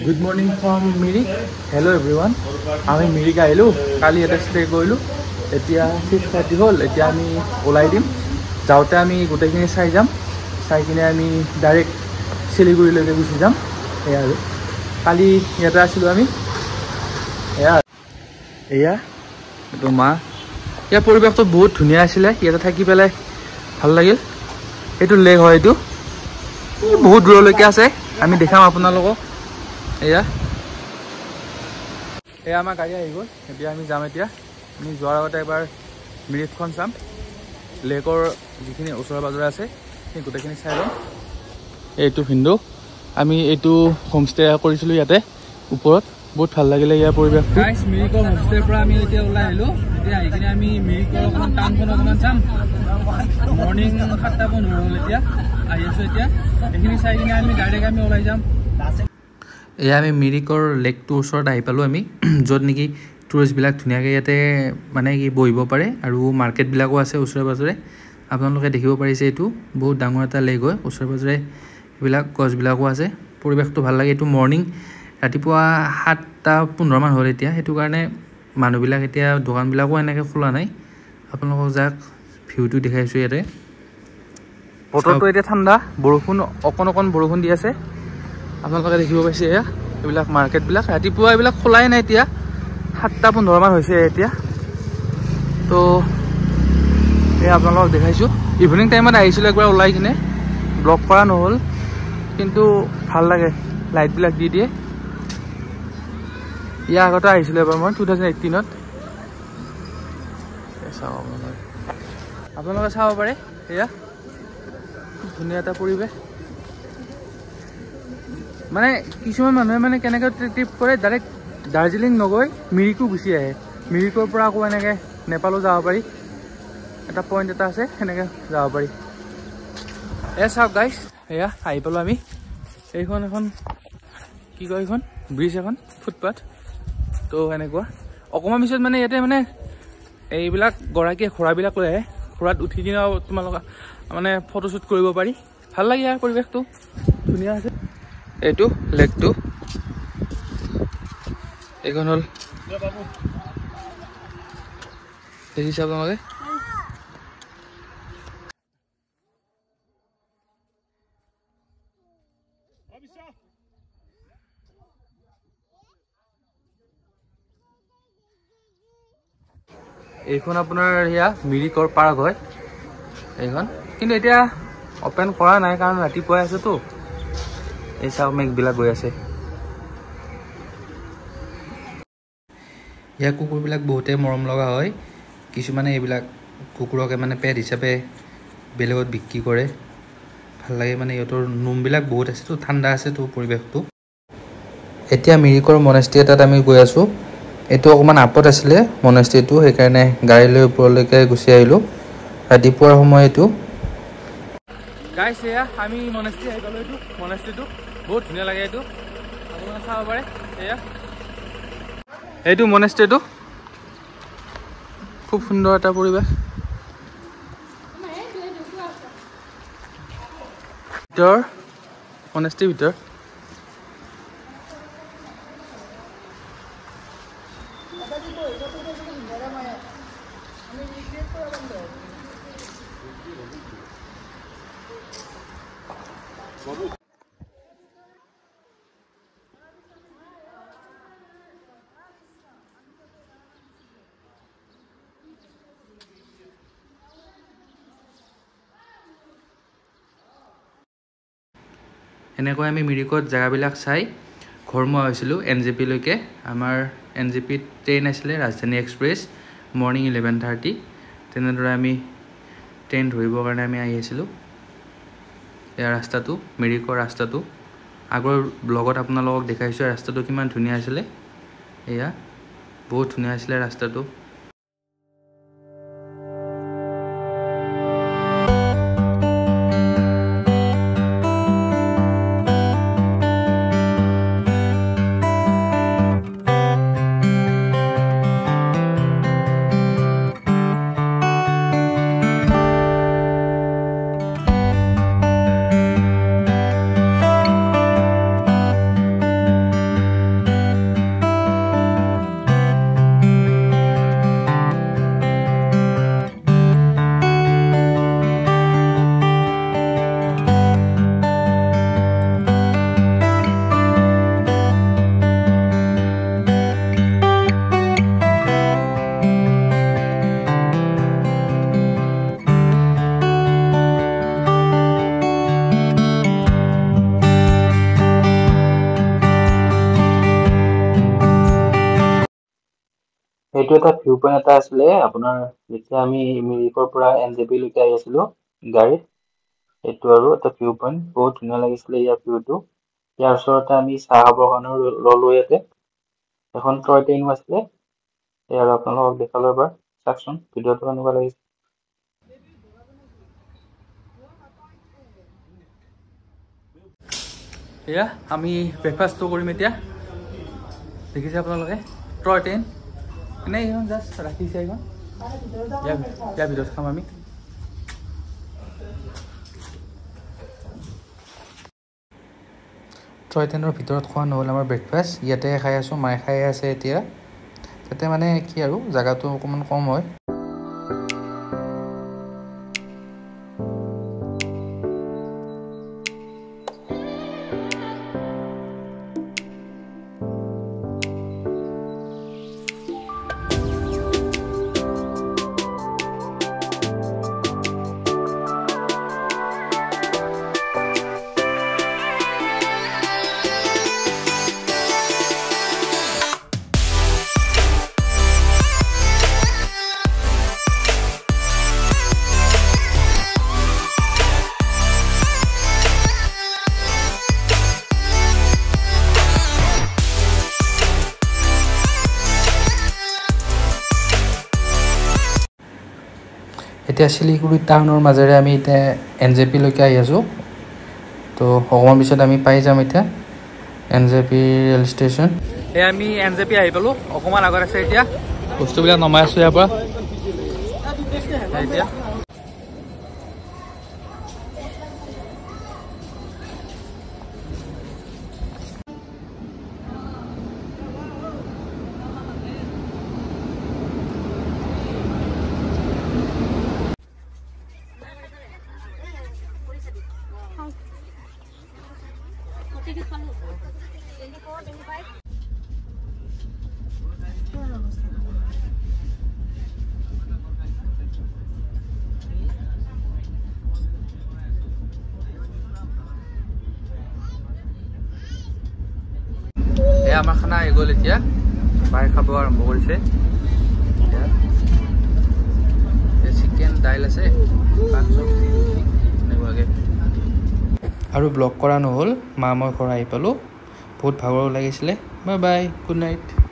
Good morning from Mirik. Hello everyone. আমি মিৰিক আহিলোঁ, কালি এটা ষ্টে কৰিলোঁ। এতিয়া 6:30 হ'ল, এতিয়া আমি ওলাই দিম। যাওঁতে আমি গোটেইখিনি চাই যাম, চাই কিনে আমি ডাইৰেক্ট শিলিগুৰিলৈকে গুচি যাম। সেয়া আৰু কালি ইয়াতে আছিলোঁ আমি। এয়া এয়া এইটো মা। ইয়াৰ পৰিৱেশটো বহুত ধুনীয়া আছিলে, ইয়াতে থাকি পেলাই ভাল লাগিল। এইটো লেক হয়, এইটো বহুত দূৰলৈকে আছে, আমি দেখাম আপোনালোকক। এয়া এয়া আমাৰ গাড়ী আহি গ'ল, এতিয়া আমি যাম। এতিয়া আমি যোৱাৰ আগতে এবাৰ মিৰিকখন চাম, লেকৰ যিখিনি ওচৰে পাজৰে আছে সেই গোটেইখিনি চাই ল'ম। এইটো ভিনদেউ, আমি এইটো হোমষ্টে কৰিছিলোঁ ইয়াতে ওপৰত, বহুত ভাল লাগিলে ইয়াৰ পৰিৱেশটো। মিৰিকৰ হোমষ্টেৰ পৰা আমি এতিয়া ওলাই আহিলোঁ। এতিয়া আহি কিনে আমি মিৰিকৰ অকণমান টাউনখন অকণমান চাম। মৰ্ণিং 7:15 হ'ল, এতিয়া আহি আছোঁ। এতিয়া এইখিনি চাই কিনে আমি ডাইৰেক্ট আমি ওলাই যাম। এয়া আমি মিৰিকৰ লেকটোৰ ওচৰত আহি পালোঁ আমি, য'ত নেকি টুৰিষ্টবিলাক ধুনীয়াকৈ ইয়াতে মানে কি বহিব পাৰে আৰু মাৰ্কেটবিলাকো আছে ওচৰে পাজৰে। আপোনালোকে দেখিব পাৰিছে এইটো বহুত ডাঙৰ এটা লেক হয়, ওচৰে পাজৰে এইবিলাক গছবিলাকো আছে, পৰিৱেশটো ভাল লাগে। এইটো মৰ্ণিং ৰাতিপুৱা 7:15 হ'ল এতিয়া, সেইটো কাৰণে মানুহবিলাক এতিয়া দোকানবিলাকো এনেকৈ খোলা নাই। আপোনালোকক যাক ভিউটো দেখাইছোঁ ইয়াতে। বতৰটো এতিয়া ঠাণ্ডা, বৰষুণ অকণ অকণ বৰষুণ দি আছে। আপোনালোকে দেখিব পাইছে এয়া এইবিলাক মাৰ্কেটবিলাক ৰাতিপুৱা এইবিলাক খোলাই নাই। এতিয়া 7:15 হৈছে এতিয়া। তো এয়া আপোনালোকক দেখাইছোঁ। ইভিনিং টাইমত আহিছিলোঁ একবাৰ ওলাই কিনে, ব্লগ কৰা নহ'ল, কিন্তু ভাল লাগে, লাইটবিলাক দি দিয়ে। ইয়াৰ আগতে আহিছিলোঁ এবাৰ মই 2018ত। চাওক আপোনালোকে, আপোনালোকে চাব পাৰে। এয়া খুব ধুনীয়া এটা পৰিৱেশ। মানে কিছুমান মানুহে মানে কেনেকৈ ট্ৰিপ কৰে, ডাইৰেক্ট দাৰ্জিলিং নগৈ মিৰিকো গুচি আহে। মিৰিকৰ পৰা আকৌ এনেকৈ নেপালো যাব পাৰি, এটা পইণ্ট এটা আছে, সেনেকৈ যাব পাৰি। এয়া চাওক গাইছ, এয়া আহি পালোঁ আমি। এইখন এখন কি কয়, এইখন ব্ৰিজ, এখন ফুটপাথ। তো এনেকুৱা অকণমান পিছত মানে ইয়াতে মানে এইবিলাক গৰাকীয়ে ঘোঁৰাবিলাক লৈ আহে, ঘোঁৰাত উঠি কিনে তোমালোকে মানে ফটোশ্বুট কৰিব পাৰি। ভাল লাগে ইয়াৰ পৰিৱেশটো, ধুনীয়া আছে। এইটো লেকটো, এইখন হ'ল, দেখিছে আপোনালোকে। এইখন আপোনাৰ সেয়া মিৰিকৰ পাৰ্ক হয় এইখন, কিন্তু এতিয়া অপেন কৰা নাই কাৰণ ৰাতিপুৱাই আছেতো। এই চাওক মেঘবিলাক গৈ আছে। ইয়াৰ কুকুৰবিলাক বহুতেই মৰম লগা হয়। কিছুমানে এইবিলাক কুকুৰকে মানে পেট হিচাপে বেলেগত বিক্ৰী কৰে। ভাল লাগে মানে ইহঁতৰ নোমবিলাক বহুত আছেতো, ঠাণ্ডা আছেতো পৰিৱেশটো। এতিয়া মিৰিকৰ মনেষ্ট্ৰী এটাত আমি গৈ আছোঁ। এইটো অকণমান আপত আছিলে মনেষ্ট্ৰীটো, সেইকাৰণে গাড়ী লৈ ওপৰলৈকে গুচি আহিলোঁ। ৰাতিপুৱাৰ সময় এইটো। গাইছ এয়া আমি মনেষ্ট্ৰী আহি পালোঁ। এইটো মনেষ্ট্ৰীটো বহুত ধুনীয়া লাগে, এইটো আপোনালোকে চাব পাৰে। এয়া এইটো মনেষ্ট্ৰীটো খুব সুন্দৰ এটা পৰিৱেশ। ভিতৰ মনেষ্ট্ৰীৰ ভিতৰ এনেকৈ আমি মিৰিকত জেগাবিলাক চাই ঘৰমুৱা হৈছিলোঁ এন জে পিলৈকে। আমাৰ এন জে পিত ট্ৰেইন আছিলে ৰাজধানী এক্সপ্ৰেছ, মৰ্ণিং 11:30। তেনেদৰে আমি ট্ৰেইন ধৰিবৰ কাৰণে আমি আহি আছিলোঁ। এয়া ৰাস্তাটো, মিৰিকৰ ৰাস্তাটো আগৰ ব্লগত আপোনালোকক দেখাইছোঁ, ৰাস্তাটো কিমান ধুনীয়া আছিলে। এয়া বহুত ধুনীয়া আছিলে ৰাস্তাটো। এইটো এটা ভিউ পইণ্ট এটা আছিলে আপোনাৰ, যেতিয়া আমি মিৰিকৰ পৰা এন জে পিলৈকে আহি আছিলোঁ গাড়ীত। এইটো আৰু এটা ভিউ পইণ্ট, বহুত ধুনীয়া লাগিছিলে ইয়াৰ ভিউটো। ইয়াৰ ওচৰতে আমি চাহ খাবৰ কাৰণেও ৰ'লো ইয়াতে। এখন টয় ট্ৰেইনো আছিলে। এই আৰু আপোনালোকক দেখালো এবাৰ, চাওকচোন ভিডিঅ'টো কেনেকুৱা লাগিছে। এয়া আমি ব্ৰেকফাষ্টটো কৰিম এতিয়া। দেখিছে আপোনালোকে টয় ট্ৰেইন, এনেই এইখন জাষ্ট ৰাখিছে এইখন। ইয়াৰ ভিতৰত খাম আমি। টয় ট্ৰেইনৰ ভিতৰত খোৱা নহ'ল আমাৰ ব্ৰেকফাষ্ট, ইয়াতে খাই আছোঁ, মায়ে খাই আছে এতিয়া। তাতে মানে কি আৰু জেগাটো অকণমান কম হয়। এতিয়া শিলিগুৰি টাউনৰ মাজেৰে আমি এতিয়া এন জে পিলৈকে আহি আছোঁ। তো অকণমান পিছত আমি পাই যাম এতিয়া N J P rail station. এই আমি এন জে পি আহি পালোঁ, অকণমান আগত আছে এতিয়া। বস্তুবিলাক নমাই আছোঁ ইয়াৰ পৰা এতিয়া। আমাৰ খানা আহি গ'ল এতিয়া, বাই খাব আৰম্ভ কৰিছে। চিকেন দাইল আছে, চব্জি এনেকুৱাকৈ। আৰু ব্লগ কৰা নহ'ল, মা মই ঘৰ আহি পালোঁ, বহুত ভাগৰো লাগিছিলে। Bye bye, good night.